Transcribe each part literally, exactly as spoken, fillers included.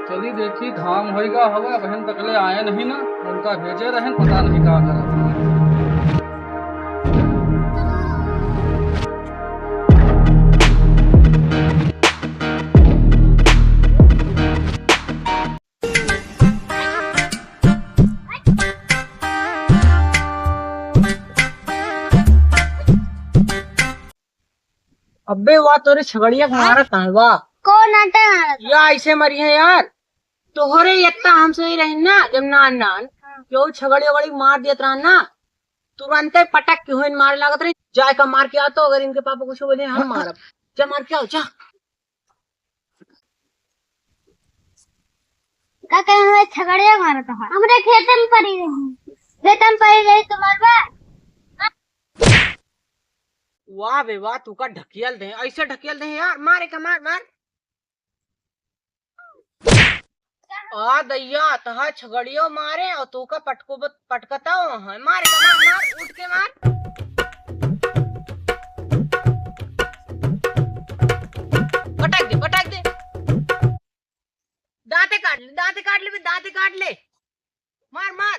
चली देखी, घाम होइगा हवे, अबहिन तकले आए नहीं ना, उनका भेजे रहेन, पता नहीं का करत हवे। अबे वाह, तोरे छगड़िया के मारत है, वाह। कौन आटे मारत? या ऐसे मरी है यार, तोहरे इतना हम सही रही ना, जब नान नान, हाँ। केहू छगड़ी वगड़ी मार देत रहा ना, तुरंते पटक के हुइन मार लागत रही, जाए का मार के आ तो, अगर इनके पापा कुछ बोले, हम मारब। जा मार के आओ, जा। का कहीं हुए छगड़िया मारत है? हमरे खेते में पड़ी रही। खेते में पड़ी रही तुम्हार बा। वाह बे वाह, तू का ढकेल दे, ऐसे ढकेल दे यार, मारे का मार, मार। आ दैया, तहा छगड़ियो मारे और तू का पटको बत-, पटकता हो, हाँ, मार के मार, मार, उठ के मार। पटक दे, पटक दे। दांते काट ले, दांते काट ले बे, दांते काट ले। मार, मार।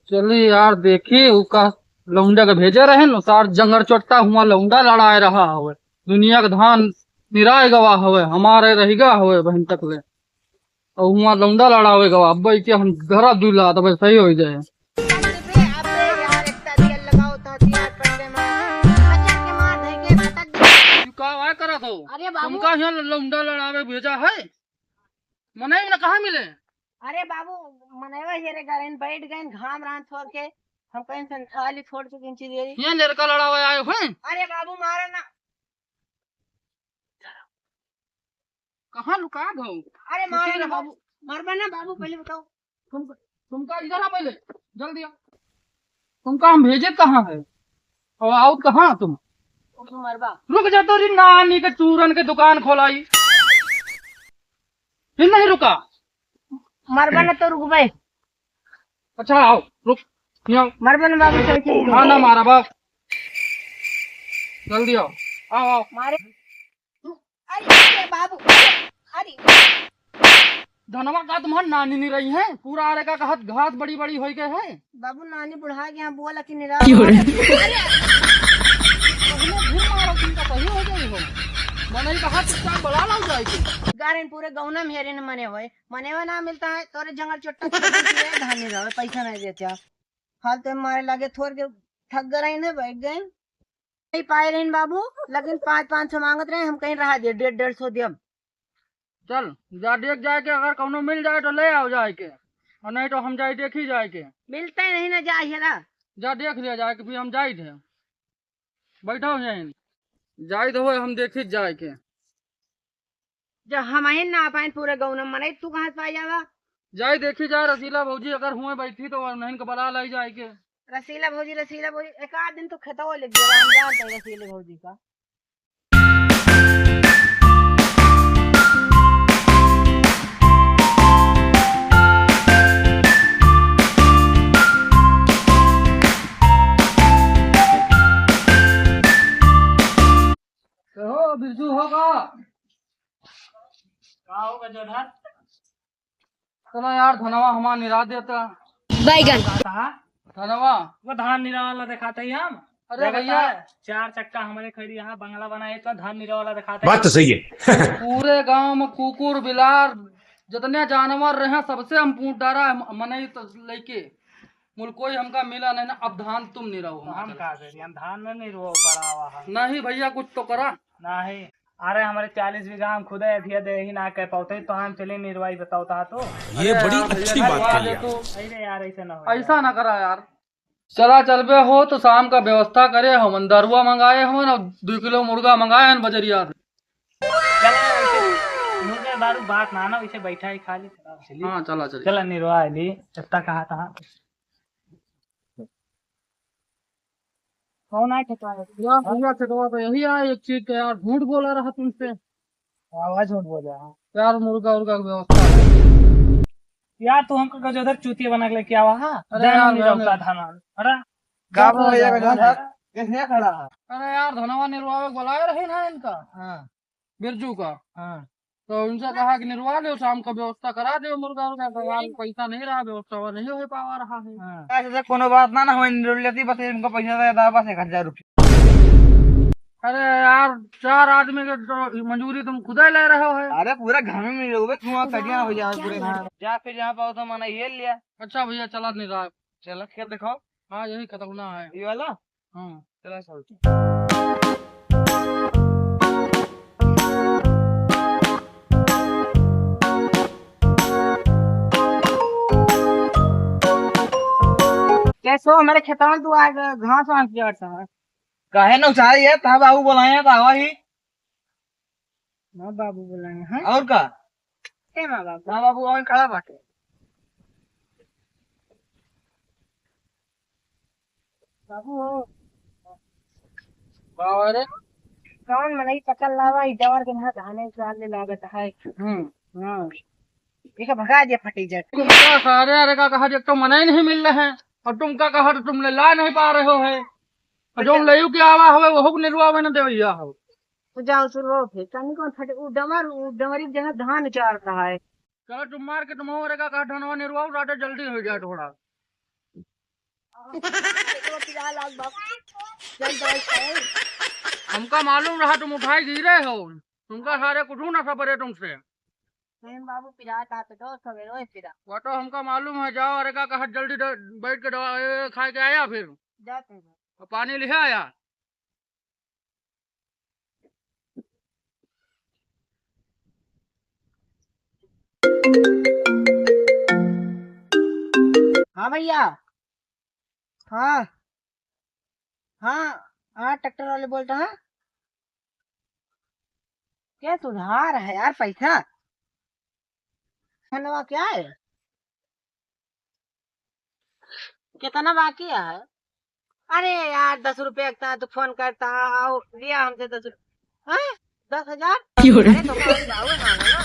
चली यार, देखी, उ का लौंडा के भेजे रहे न, सार जंगर चोट्टा हुआ लौंडा लड़ाए रहा हवे। दुनिया के धान निराए गवा हवे, हमारे रहिगा हवे बहिन तकले। और हुआ लौंडा लड़ावे गवा, अब के हम घरा दुला तब सही हो जाए। अबे यार, इतना तेल लगाओ तो हथियार पट्टे में। पटक के मार दे के, पटक दे। तू का वाय करत हो? अरे बाबू। तुमका यहाँ लौंडा लड़ावे भेजा है? मनई न कहाँ मिले? अरे बाबू, मनईवा हेरे गरेन, बैठ गएन, घाम रहन थोर के, हम कहीं से खाली छोड़ चुके चीज ये। यहाँ लड़का लड़ावे आए हो? अरे बाबू, मारा ना। कहाँ लुका गो? अरे मारा ना बाबू, मरबा ना बाबू, पहले बताओ। तुम, तुमका इधर आ पहले, जल्दी आ। तुमका हम भेजे कहाँ है? और आओ कहाँ तुम? मरबा। रुक जा, तोरी नानी के चूरन के दुकान खोलाई। फिर नहीं रुका। मरबा ना तो रुकबे। अच्छा आओ, रुक। यहाँ आओ। मरबा ना बाबू, चल के। हाँ ना मारा बाप। जल्दी आओ। आओ, आओ। मारे। अरे बाबू, अरे। धनवा का तुम्हार नानी नहीं रही है, पूरा आरे का कहत घास बड़ी बड़ी होई गए है। बाबू नानी बुढ़ा गया, बोला कि निराश। क्यों रे? अरे, पहले फिर मारो, तुमका सही हो जाई हो। मनई कहा चुपचाप बड़ा लाओ जाए के। गारेन पूरे गौना में हेरे न मने होए, मने हुए ना मिलता है, तोरे जंगल चोट्टा छोड़ के धान नहीं रहो, पैसा नहीं देते। हाल तो मारे लगे थोर के थक गए ना, बैठ गए। नहीं पाए रहिन बाबू, लेकिन पाँच पाँच सौ मांगत रहे, हम कहीं रहा दे, डेढ़ डेढ़ सौ दियम। चल, जा देख जाए के, अगर कौनो मिल जाए तो ले आओ जाए के, और नहीं तो हम जाए देखी जाए के। मिलते नहीं ना, जा हेरा। जा देख लिया जाए के, फिर हम जाई थे। बैठा हो यहीं। जाई तो होए, हम देखी जाए के। जब हम आइन ना पाइन पूरे गौना मनई, तू कहाँ से पाई जावा? जाई देखी जाए रसीला भौजी, अगर हुए बैठी तो उन्हन के बला लाई जाए के। रसीला भौजी, रसीला भौजी, एक आध दिन तो खेतवा लग गया, हम जानते हैं रसीला भौजी का। कहो, बिरजू हो का? का हो गजोधर? चलो यार, धनवा हमार निरा देता। बैगन। कहा? धनवा। वो धान निरा वाला दिखाते ही हम। अरे देखा भैया। था? चार चक्का हमारे खड़ी यहाँ, बंगला बनाए तो धान निरा वाला दिखाते बात हैं। तो सही है। पूरे गांव में कुकुर, बिलार, जितने जानवर रहे, सबसे हम पूछ डारा है, म-, मनई तो लेके। मुल कोई हमका मिला नहीं ना, अब धान तुम निराओ तो हमार हम तरफ। का करी, हम धान में नहीं रो बड़ा हुआ है। नहीं भैया, कुछ तो करा। नहीं, अरे हमारे चालीस बीघा हम खुदे अधिया दे ही ना कह पाते, तो हम चले निरवाई बताओ ता तो। ये अरे बड़ी यार, अच्छी भैया, बात निरवा कही दे आप। तो। अरे यार, ऐसे ना हो ऐसा यार। ना करा यार। चला चलबे हो तो शाम का व्यवस्था करे, हमन दरुआ मंगाए, हमन और दो किलो मुर्गा मंगाए हैं बजरिया से। चला, वैसे मुर्गा दारू बात ना ना, वैसे बैठा ही खा ली, चला चली। हाँ, चला चली। चला निरवा ली, इतना कहा था। कौन आए खेतवा में? यार, भैया, खेतवा तो यही आए, एक चीज का यार, झूठ बोला रहा तुमसे। हाँ, झूठ बोला है। यार, मुर्गा उर्गा की व्यवस्था है। यार, तू हमको गजोधर चूतिया बना के लेके आवा, हाँ? अरे जाए यार, हम नहीं मैं रहता नहीं। धान। अरे, का जा बोल रहा है, जा, गजोधर? जा। कैसे खड़ा है? अरे यार, धनवा निरवावे बुलाए रहे ना इनका। हाँ। बिरजू का। हाँ। तो उनसे कहा कि निरवा लो, शाम का व्यवस्था करा दो मुर्गा उर्गा का, यार, पैसा नहीं रहा, व्यवस्था नहीं हो पावा रहा है। हाँ। ऐसे से कोनो बात ना, ना होए, निरवा लेती, बस इनको पैसा दे दा, बस एक हजार रुपया। अरे यार, चार आदमी के तो मजूरी तुम खुदे ले रहे हो है। अरे, पूरे घर में मिलोगे, धुआं कटिया हो जाए पूरे घर। जा फिर जहाँ पाओ तो मना ये लिया। अच्छा भैया, चला नहीं रहा। चला, खेत दिखाओ। हाँ, यही खतरनाक है। ये वाला? हाँ। चला, चल। कैसे हो, हमारे खेतवा में तू आ गया, घास वास काटता है? काहे न उचारी है, तब बाबू बुलाए हैं, तो आवा ही। माँ बाबू बुलाए हैं। और का? ए माँ बाबू। माँ बाबू वहीं खड़ा बाटे। बाबू हो। बाबा रे। कौन मनई पकड़ लावा, ई डवर के यहाँ धाने उचार ले लागत है। हम्म। हाँ। इका भगा दिया फटी जट। तुमका सारे अरे का कहा, एक तो मनई नहीं मिल रहे हैं, और तुमका कहा तो तुमने ला नहीं पा रहे हो है। और जो लयू के आवा हवे, वहू के निरवावे न देवैया हो। तो जाओ सुनो फिर, तनी कौन फटे, उ डमर, उ डमरी जहाँ धान चारता है। चलो तुम मार के तुम हो, अरे का कहा धनवा निरवाओ, राते जल्दी हो जाए थोड़ा। चल दवाई खाए। हमका मालूम रहा तुम उठाई गिरे हो, तुमका सारे कुछ ना सबरे तुमसे। नहीं बाबू, पिरात आते दो सवेरे पिरा। वो तो हमका मालूम है, जाओ अरे का कहा जल्दी द-, बैठ के दवा ए, खा के आया फिर। जाते हैं। और पानी लिहा आया। हाँ भैया। हाँ। हाँ, हाँ, ट्रैक्टर वाले बोलता है। क्या सुधार है यार पैसा? धनवा क्या है? कितना बाकी है? अरे यार, दस रुपया का तो फोन करता, आओ, लिया हमसे दस रुपया। हैं? दस हजार? क्यों रे? अरे तो कौन जाओ मांगो ना।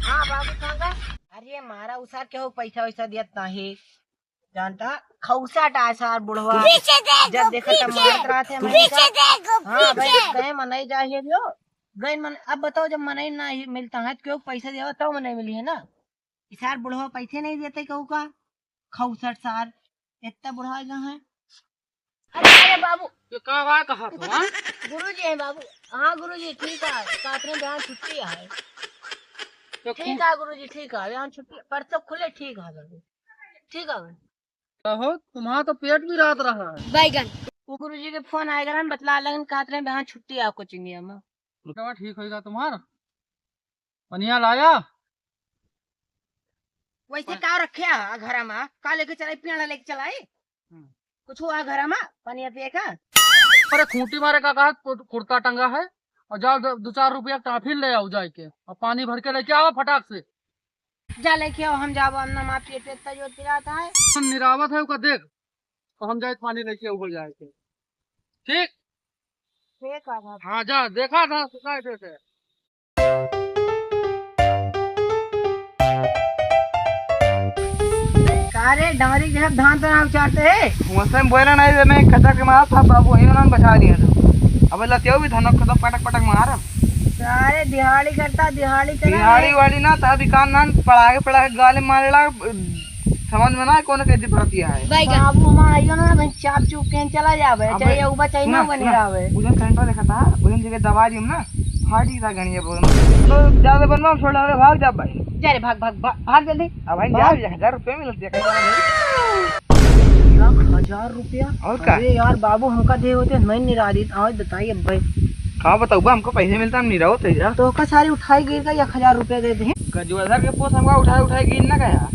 हाँ, बाबू कहाँ गए? अरे मारा उसार के हो, पैसा वैसा दियत नाही। जानता, खौसा टा सार बुढ़वा। पीछे देखो, जब देखो तब पीछे। मारत रहत है, पीछे देखो, हाँ, भाई, पीछे। कहे मनई जाए जो। गए मन, अब बताओ, जब मनई ना ही मिलता है, तो क्यों पैसा देवा, तब मनई मिली है ना। ई सार बुढ़वा पैसे नहीं देते केहू का, खौसट सार, इतना बुढ़ा गया है। अरे, अरे बाबू। ये का बा कहा तो, हाँ? गुरुजी हैं बाबू। हाँ गुरुजी, ठीक है, साथ में बिहान छुट्टी है। तो ठीक है गुरुजी, ठीक है, बिहान छुट्टी, परसों खुले, ठीक है बाबू, ठीक है। कहो, तुम्हारा तो पेट भी रात रहा है। बैगन। वो गुरुजी के फोन आएगा ना, बतला लगन, कहत रहे, "हाँ, छुट्टी है कोचिंगिया में।" बेटवा ठीक होएगा तुम्हारा? पनिया लाया? वैसे पर का रखे आ घर में? का लेके चलाई? पेड़ लेके चलाई? हम्म। कुछ हुआ घर में? पनिया पिए का? अरे, खूंटी मारे का कहा, कु-, कुर्ता टंगा है, और जाओ दो, दो चार रुपया टाफी ले आओ जाए के, और पानी भर के लेके आओ फटाक से। जा लेके आओ, हम जाबो, हम ना माँ पेट पे इतना जोर पिरात है। हम निरावत है ओका देख, तो हम जाए पानी लेके हो जाए के। ठीक? ठीक है बाबू। हाँ, जा, देखा था, सुना है जैसे। का रे, डमरी के सब धान तो ना उचारते है? वैसे में बोला नहीं, मैं कचर के मारा था बाबू, वहीं उन्होंने बचा लिया था। अब लतियो भी धनक खतम पटक पटक मारा। सारे दिहाड़ी करता, दिहाड़ी करा दिहाड़ी है। वाली ना, ता भी कान नान पड़ा के, पड़ा के गाले मारे ला, समझ में ना कौन कैसे भरती है। बैगन। बाबू, हमारा आइयो ना, भाई, चाप चुप के चला जावे, अबे, चाहे ऊपर, चाहे सुना, ना बने सुना। रहे। उधर सेंटर देखा था, उधर जगह दबा दियो ना, फाटी था गनिया बोल। तो ज्यादा बनवा, छोड़, अरे भाग जा भाई। जा रे, भाग, भाग, भाग, भाग जल्दी। अब भाई, भाग। जा, हजार रुपये मिलते हैं। एक हजार रुपया? और का? अरे यार बाबू, हमका दे होते, मैं निरा दी। आओ बताइए अब भाई। का बताऊबा, हमको पैसे मिलता, हम निरा होते यार। तो का सारी उठाई गिर का एक हजार रुपया दे दे। गजवाधर के पोस हमका उठाए, उठाए गिर ना गया।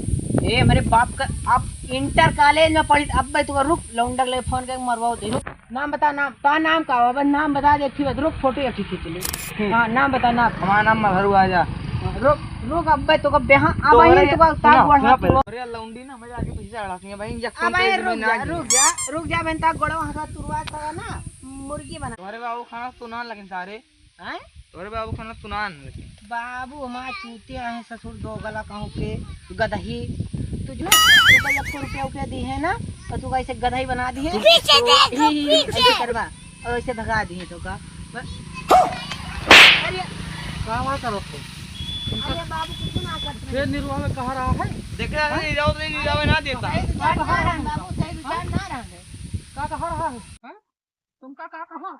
ए, मेरे बाप का, आप इंटर कॉलेज में पढ़ी, अब भाई तू रुक, लौंडा के लिए फोन करके मरवाओ दे, रुक। नाम बता, नाम। का नाम का हो? बस नाम बता दे, एक ठे बस, रुक, फोटो एक ठे खींच ले। हम्म। हाँ, नाम बता, नाम। हमारा नाम मधुआ जा। रुक, रुक, अब्बे तो कब बेहा, अब तोरे, आई तो का सुनो, ताक बढ़ा सुनो तू। पहले। अरे लौंडी ना, मैं आगे पीछे अड़ाती है भाई, इंजेक्शन अब पे आई, मैं रुक ना जा, दूँ। रुक जा, रुक जा, बेटा, गोड़वा हंसा तुरवा था ना, मुर्गी बना। अरे बाबू, खाना तो ना लगे सारे। हैं? तोरे बाबू खाना सुनान लेकिन। बाबू हमार चूतिया है ससुर दोगला कहूँ के गदही। तू जो तू का एक सौ रुपया उपिया दी है ना, तो तू का ऐसे गदही बना दी है। पीछे तो देखो, ही, ही, पीछे। ऐसे करवा और ऐसे भगा दी है तो का। ब-, का हुआ करत हो? अरे बाबू, कुछ ना करत रहे। फिर निरुआ में कहा रहा है? देख रहा है, निरुआ में, निरुआ में ना देता। सही विचार ना रहा, बाबू, सही विचार ना रहा। का कहा रहा है? हाँ? तुमका का कहा?